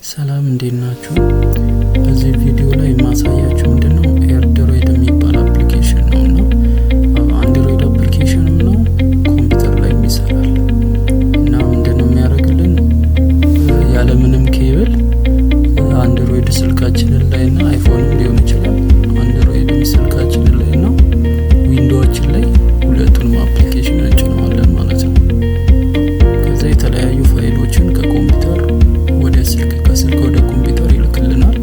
ሰላም እንዴት ናችሁ? በዚህ ቪዲዮ ላይ የማሳያችሁ ምንድነው AirDroid የሚባል application ነው እና Android application ም ነው፣ ኮምፒውተር ላይ ይሰራል። እና ምንድነው የሚያደርግልን፣ ያለምንም cable Android ስልካችንን ላይ እና iPhone ም ሊሆን ይችላል፣ Android ም ስልካችንን ላይ እና Window ኣችን ላይ ሁለቱንም application እንጭነዋለን ማለት ነው። ከዛ የተለያዩ ፋይሎችን ከኮምፒውተር ወደ ስልክ፣ ከስልክ ወደ ኮምፒውተር ይልክልናል።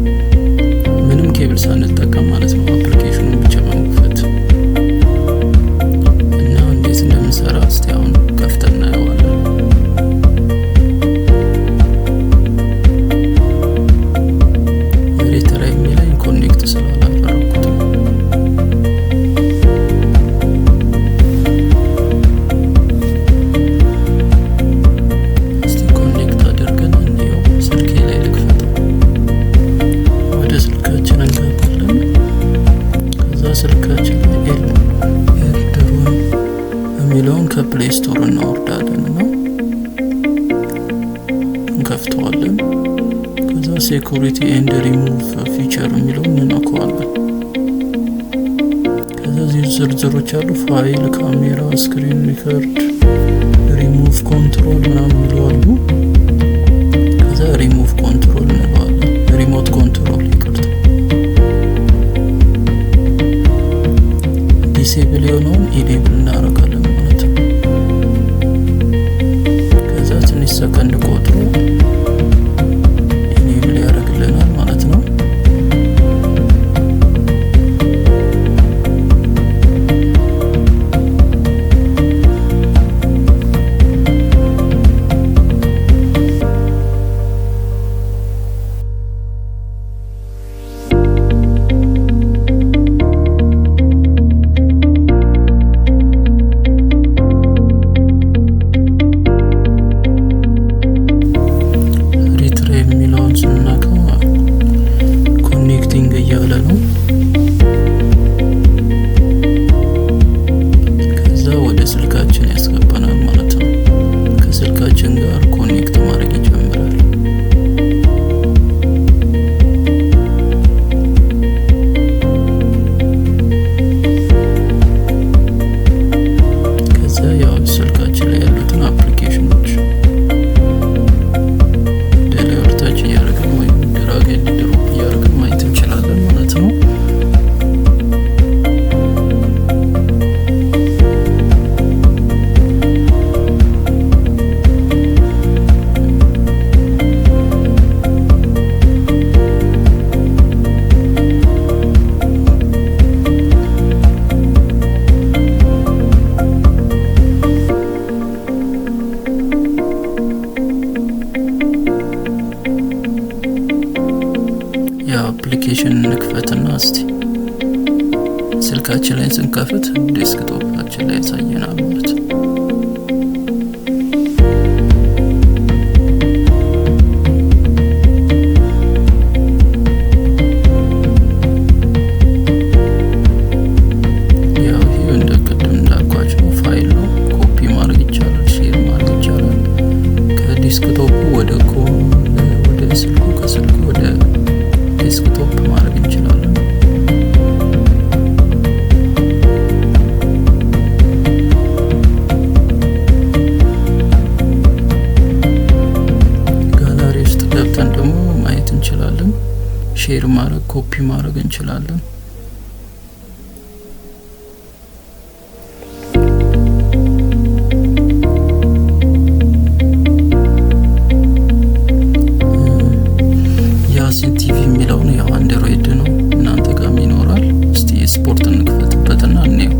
ምንም ኬብል ሳንጠቀም ማለት ነው። Application ኑን ብቻ በመክፈት። እና እንዴት እንደምንሰራ እስቲ አሁን ከፍተን እናየዋለን። Retry የሚለኝ connect ስላላደረኩት ነው። እስቲ connect አድርገን እንየው። ስልኬ ላይ ልክፈተው። ወደ ስልካችን እንገባለን። ከዛ ስልካችን ላይ AirDroid የሚለውን ከ Play Store እናወርዳለን እና እንከፍተዋለን። ከዛ ሴኩሪቲ ኤንድ ሪሙቭ ፊቸር የሚለውን እንነካዋለን። ከዛ እዚህ ዝርዝሮች አሉ። File፣ camera፣ screen record፣ remove control ምናምን የሚሉ አሉ። ከዛ ሪሙቭ ኮንትሮል እንለዋለን። Remote control፣ ይቅርታ። Disable የሆነውን enable እናደርጋለን ማለት ነው። ከዛ ትንሽ ሰከንድ ቆጥሮ enable ያደርግልናል ማለት ነው። Retry የሚለውን ስንነካው connecting እያለ ነው። ከዛ ወደ ስልካችን ያስገባናል ማለት ነው። ከስልካችን ጋር connect ማድረግ ይጀምራል። ከዛ ያው ስልካችን ላይ ያሉትን application ኖች ወደ ላይ ወደታች እያደረግን ወይም drag and drop እያደረግን ማየት እንችላለን ማለት ነው። የ application እንክፈትና እስቲ ስልካችን ላይ ስንከፍት desktop ኣችን ላይ ያሳየናል ማለት ነው። ያው ይህ እንደ ቅድም እንዳልኳቸው ፋይል ነው። ኮፒ ማድረግ ይቻላል፣ share ማድረግ ይቻላል። ከ desktop ኡ ወደ ስልኩ፣ ከስልኩ ወደ desktop ማድረግ እንችላለን። ጋላሪ ውስጥ ገብተን ደግሞ ማየት እንችላለን። Share ማድረግ፣ ኮፒ ማድረግ እንችላለን። ያሲን ቲቪ የሚለውን ያው Android ነው፣ እናንተ ጋርም ይኖራል። እስቲ የስፖርት እንክፈትበትና እንየው።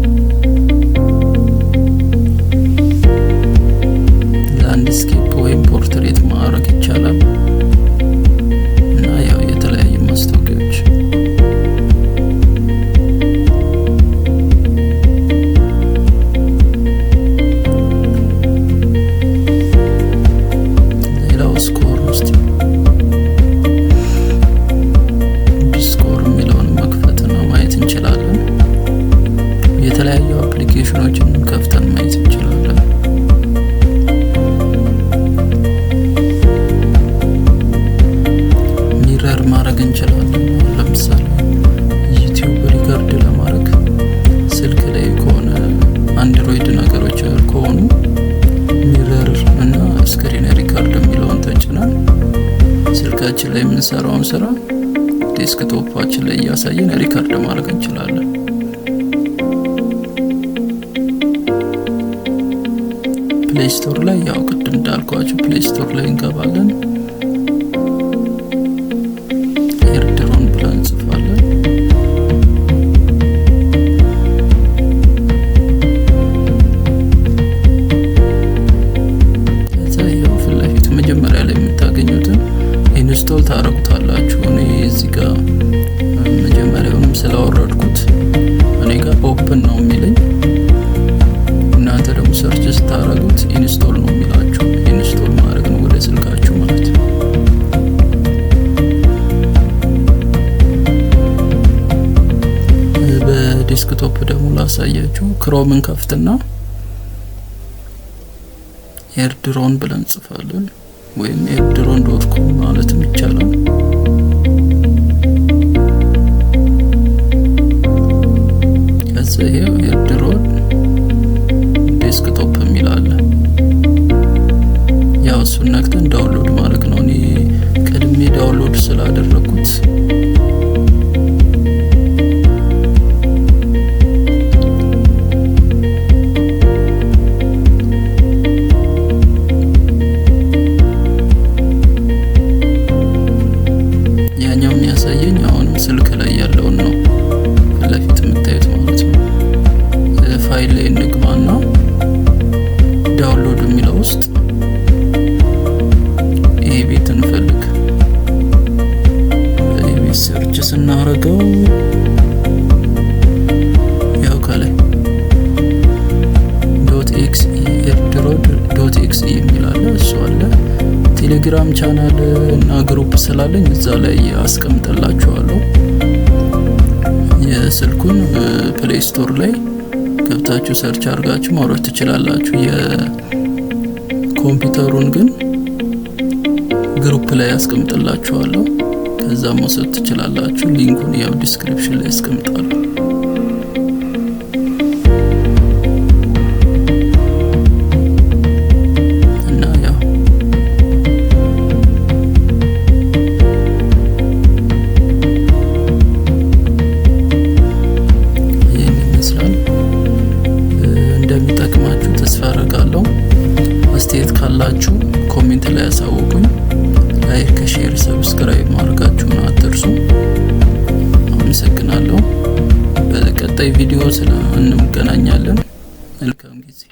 Landscape ወይም portrait ማድረግ ይቻላል እና ያው የተለያዩ ማስታወቂያዎች። ስልካችን ላይ የምንሰራውን ስራ desktop ኣችን ላይ እያሳየን record ማድረግ እንችላለን። Play Store ላይ ያው ቅድም እንዳልኳችሁ Play Store ላይ እንገባለን። AirDrone ብለን እንጽፋለን። ከዛ ያው ፊት ለፊት መጀመሪያ ላይ የምታገኙትን install ታደርጉታላችሁ። እኔ እዚህ ጋር መጀመሪያውንም ስላወረድኩት እኔ ጋር open ነው የሚለኝ። እናንተ ደግሞ search ስታደርጉት install ነው የሚላችሁ። Install ማድረግ ነው ወደ ስልካችሁ ማለት ነው። በ desktop ደግሞ ላሳያችሁ። Chrome ን ከፍትና AirDrone ብለን እንጽፋለን ወይም airdrone.com ማለትም ይቻላል። ከዛ ይሄው AirDrone desktop የሚል አለ። ያው እሱን ነክተን download ማድረግ ነው። እኔ ቀድሜ download ስላደረኩት ያኛው የሚያሳየኝ አሁንም ስልክ ላይ ያለውን ነው፣ ፊት ለፊት የምታዩት ማለት ነው። ፋይል ላይ እንግባና download የሚለው ውስጥ ይሄ ቤት እንፈልግ። ይሄ ቤት search ስናረገው ያው ከላይ .exe AirDrone .exe የሚል አለ፣ እሱ አለ። ቴሌግራም ቻናል እና group ስላለኝ እዛ ላይ አስቀምጥላችኋለሁ። የስልኩን Play Store ላይ ገብታችሁ search አድርጋችሁ ማውረድ ትችላላችሁ። የኮምፒውተሩን ግን group ላይ አስቀምጥላችኋለሁ። ከዛ መውሰድ ትችላላችሁ። Link ኡን ያው description ላይ አስቀምጣለሁ። እና ያው ይህን ይመስላል። እንደሚጠቅማችሁ ተስፋ አደርጋለሁ። አስተያየት ካላችሁ comment ላይ ያሳውቁኝ። Like፣ share፣ subscribe ማድረጋችሁን አትርሱ። አመሰግናለሁ። በቀጣይ ቪዲዮ እንገናኛለን። መልካም ጊዜ።